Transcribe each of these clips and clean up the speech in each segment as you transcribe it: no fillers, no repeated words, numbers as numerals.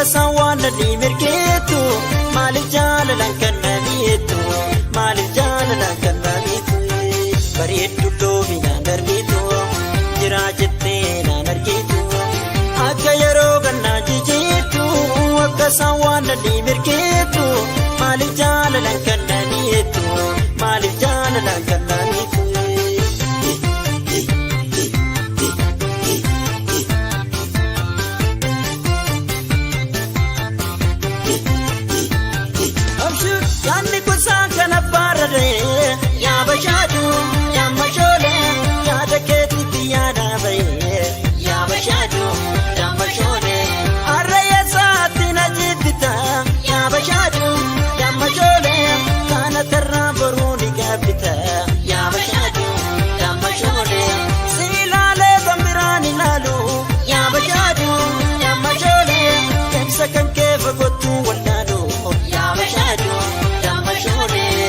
isaan waan nadhii mirgeetu, maaliif jaalalaan kan namiitu, maaliif jaalalaan kan namiitu? Bareeddu loominaan darbitu, jiraa jettee naan argitu, akka yeroo gannaa jijjiirtu, akka isaan waan nadhii mirgeetu, maaliif jaalalaan kan namiitu, maaliif jaalalaan kan namiitu? Yaanni kuusaan kan abbaarraree, yaa bashaadu yaa mashoolee, yaada keetitti yaada bahee, yaa bashaadu yaa mashoolee. Har'a eessaatti na jibbita, yaa bashaadu yaa mashoolee, kana tarraa boruu ni gaabbita, yaa bashaadu yaa mashoolee. Si ilaalee kan biraan ilaalu, yaa bashaadu yaa mashoolee, deemsa kan kee fagootu wallaalu, yaa bashaadu yaa mashoolee.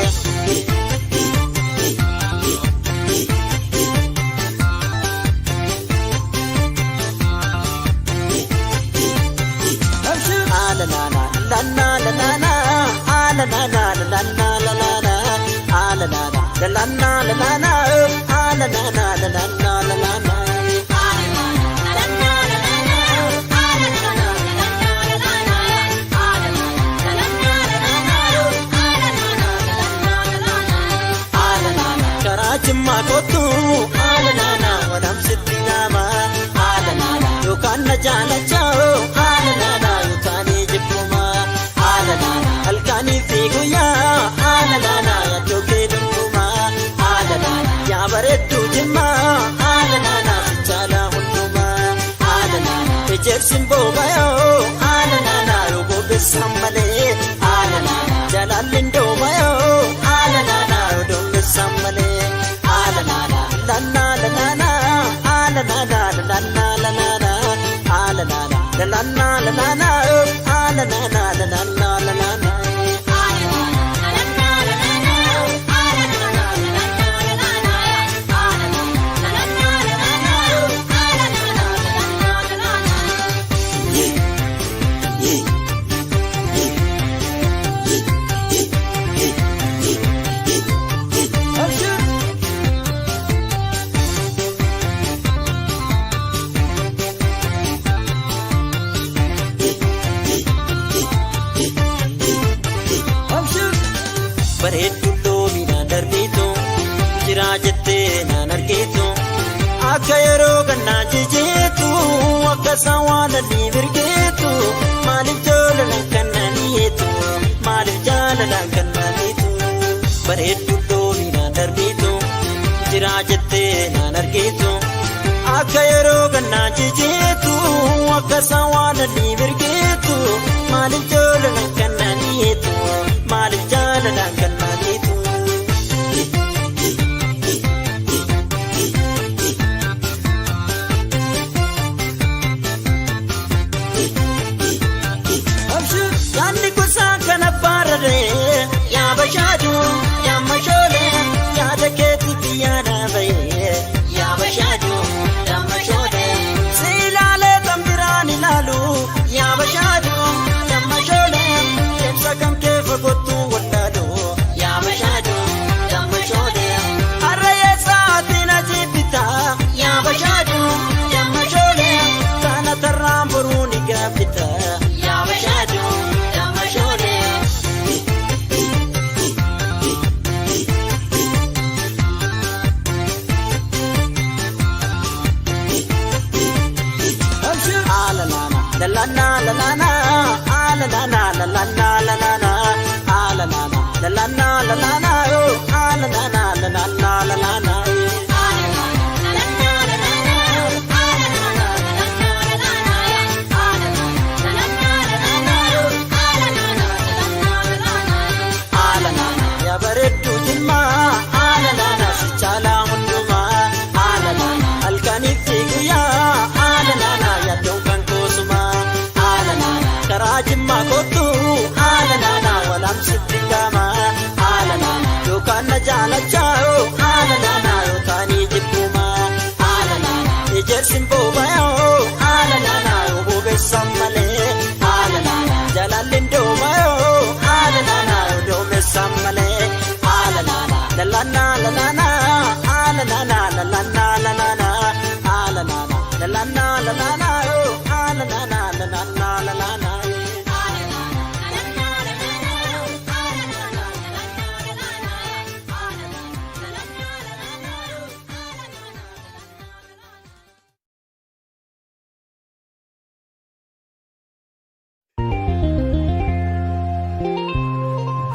Karaa jimmaa kottu walamsitti nama yookaan na jaalachaa yookaan jibbuma halkanii fi guyyaa yaaddoo kee dhundhuma yaa bareedduu jimmaa sichaala hundumaa ejersin boobayoo yoo bobeessan malee jalaalli ndoomayoo yoo doomessan malee. Bareeddu loominaan darbitu, jiraa jettee naan argitu, akka yeroo gannaa jijjiirtu, akka isaan waan nadhii mirgeetu, maaliif jaalalaan kan namiitu, maaliif jaalalaan kan namiitu? Bareeddu loominaan darbitu, jiraa jettee naan argitu, akka yeroo gannaa jijjiirtu, akka isaan waan nadhii mirgeetu, maaliif jaalalaan kan namiitu, maaliif jaalalaan kan namiitu? Yaanni kuusaan kan abbaarraree, yaa bashaadu yaa mashoolee, yaada keetitti yaada bahee, yaa bashaadu yaa mashoolee. Si ilaalee kan biraan ilaalu, yaa bashaadu yaa mashoolee,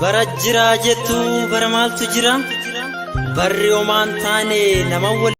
Bara jiraa jettu, bara maaltu jira? Barri homaan taane nama wal.